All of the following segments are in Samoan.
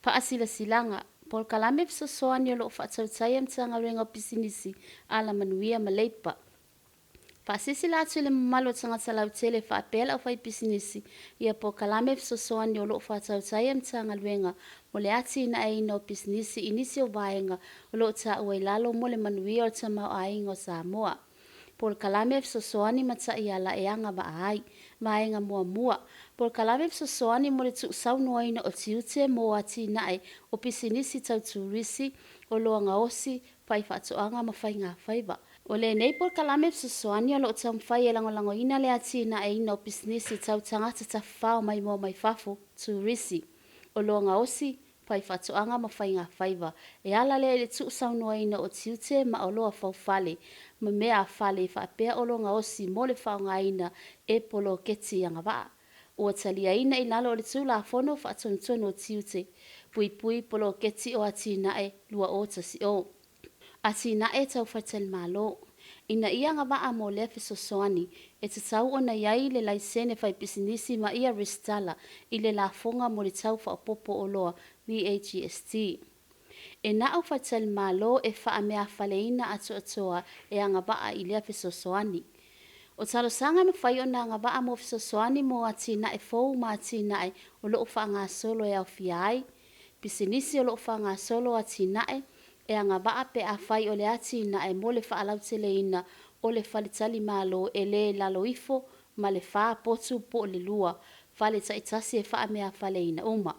Faasilasilaga, Polokalame Fesoasoani o lo o faatautaia e Matagaluega o Pisinisi, Alamanuia ma Leipa. Faasilasila atu i le mamalu o tagata lautele faapea le aufaipisinisi ia polokalame fesoasoani o lo o faatautaia e Matagaluega mo le atinaeina o pisinisi i nisi o vaega o lo o taua i lalo mo le manuia o le tamaoaiga o Samoa. Polokalame Fesoasoani ma Taiala e Agavaa ai. Vaega Muamua, Polokalame Fesoasoani mo le Tuusaunoaina o Tiute mo Atinae o Pisinisi Tau Turisi, Oloa Gaosi, Faifaatoaga ma Faigafaiva. O lenei polokalame fesoasoani o lo o taumafai e lagolagoina le atinaeina o pisinisi tau tagata tafafao maimoa mai fafo, turisi, oloa gaosi, faifaatoaga ma faigafaiva, e ala lea i le tuusaunoaina o tiute ma oloa faufale ma mea a fale faapea oloa gaosi mo le faaaogaina e poloketi agavaa ua taliaina i lalo o le Tulafono Faatonutonu o Tiute, Puipui Poloketi o Atinae 2010. Atinae tau faletalimalo. Ina ia agavaa mo lea fesoasoani, e tatau ona i ai le laisene faipisinisi ma ia resitala i le Lafoga mo le Tau Faaopoopo o Oloa, VAGST. E na o faletalimalo e faameaafaleina atoatoa e agavaa i lea fesoasoani. O talosaga e mafai ona agavaa mo fesoasoani mo atinae fou ma atinae o lo o faagasolo e aofia ai, pisinisi o lo o faagasolo atinae, e agavaa pe afai o le atinae mo le faalauteleina o le faletalimalo e le lalo ifo ma le fa potu po o le lua fale taitasi e faameaafaleina uma.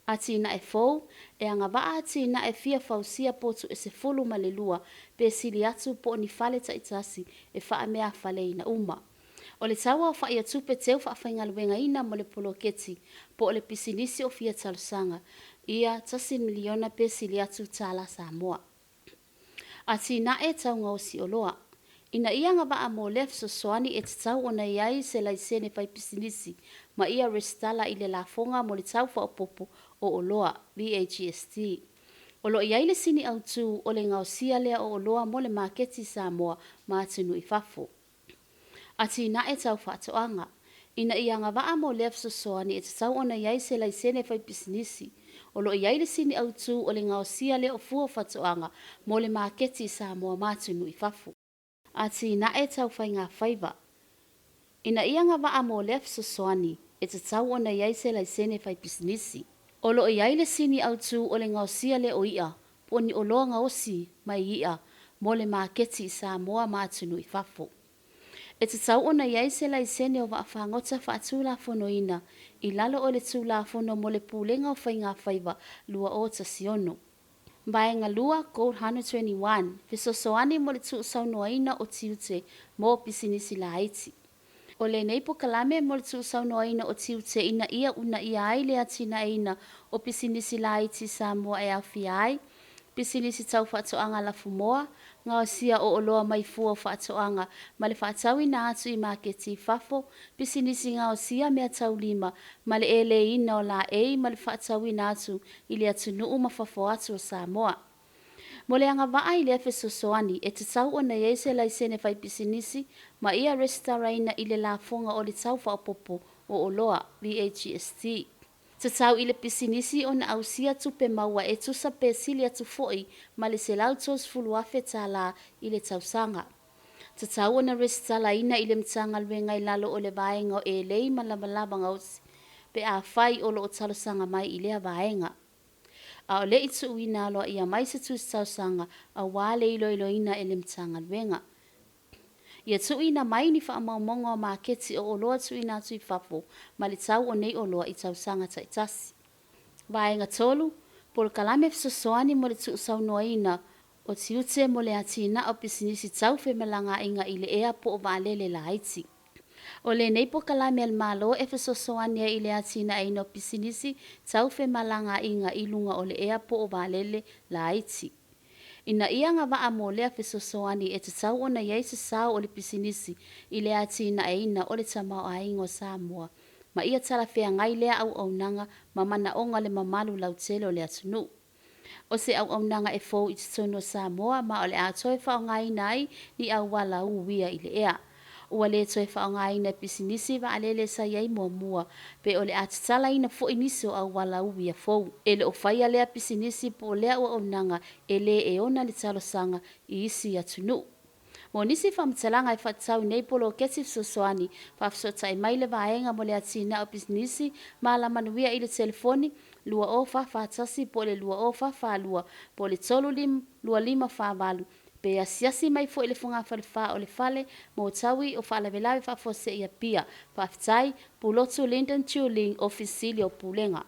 Atinae fou, e agavaa atinae fia fausia potu e 12 pe sili atu po o ni fale taitasi e faameaafaleina uma. O le tau aofai o tupe teu faafaigaluegaina mo le poloketi po o le pisinisi o fia talosaga, ia $1 miliona pe sili atu tala Samoa. Atinae tau gaosi oloa. Ina ia agavaa mo lea fesoasoani e tatau ona i ai se laisene faipisinisi ma ia resitala i le Lafoga mo le Tau Faaopoopo o Oloa, VAGST. O lo o i ai le sini autu o le gaosia lea o oloa mo le maketi i Samoa ma atunuu i fafo. Atinae tau faatoaga. Ina ia agavaa mo lea fesoasoani e tatau ona i ai se laisene faipisinisi. O lo o i ai le sini autu o le gaosia lea o fua o faatoaga mo le maketi i Samoa ma atunuu i fafo. Atinae tau faigafaiva. Ina ia agavaa mo lea fesoasoani, e tatau ona i ai se laisene faipisinisi. O lo o i ai le sini autu o le gaosia lea o i'a po o ni oloa gaosi mai i'a mo le maketi i Samoa ma atunuu i fafo. E tatau ona i ai se laisene o vaafagota faatulafonoina i lalo o le Tulafono mo le Pulega o Faigafaiva 2016. Vaega 2, Code 121, Fesoasoani mo le Tuusaunoaina o Tiute mo Pisinisi Laiti. O lenei polokalame mo le tuusaunoaina o tiute ina ia uunaia ai le atinaeina o pisinisi laiti i Samoa e aofia ai, pisinisi tau faatoaga lafumoa, gaosia o oloa mai fua o faatoaga ma le faatauina atu i maketi i fafo, pisinisi gaosia meataulima ma le eleiina o laei ma le faatauina atu i le atunuu ma fafo atu o Samoa. Mo le agavaa i lea fesoasoani, e tatau ona i ai se laisene faipisinisi ma ia resitalaina i le Lafoga o le Tau Faaopoopo o Oloa, VAGST. Tatau i le pisinisi ona ausia tupe maua e tusa pe sili atu foi ma le $130,000 i le tausaga. Tatau ona resitalaina i le Matagaluega i lalo o le vaega o Elei ma Lavalava Gaosi pe afai o lo o talosaga mai i lea vaega. A o le i tuuina aloaia mai se tusi talosaga aua le iloiloina e le Matagaluega. Ia tuuina mai ni faamaumauga o maketi o oloa tuuina atu i fafo ma le tau o nei oloa i tausaga taitasi. Vaega 3, Polokalame Fesoasoani mo le Tuusaunoaina o Tiute mo le Atinae o Pisinisi Tau Femalagaaiga i le Ea po o Vaalele Laiti. O lenei polokalame a le Malo e fesoasoani ai i le atinaeina o pisinisi tau femalagaaiga i luga o le ea po o vaalele laiti. Ina ia agavaa mo lea fesoasoani e tatau ona i ai se sao o le pisinisi i le atinaeina o le tamaoaiga o Samoa ma ia talafeagai lea auaunaga ma manaoga o le mamalu lautele o le atunuu. O se auaunaga e fou i totonu o Samoa ma o le a toe faaaogaina ai ni auala uia i le ea. ua le toe faaaogaina e pisinisi vaalele sa i ai muamua, pe o le a tatalaina foi nisi o auala uia fou. E le o faia lea pisinisi po o lea auaunaga e le e ona le talosaga i isi atunuu. Mo nisi faamatalaga e faatatau i nei poloketi fesoasoani, faafesootai mai le Vaega mo le Atinae o Pisinisi ma Alamanuia i le telefoni 2041 po o le 2042 po o le 32548, pe asiasi mai foi i le fogafale 4 o le Fale mo Taui o Faalavelave Faafuasei Apia. Faafetai, Pulotu Lyndon Chuling, Ofisa Sili o Pulega.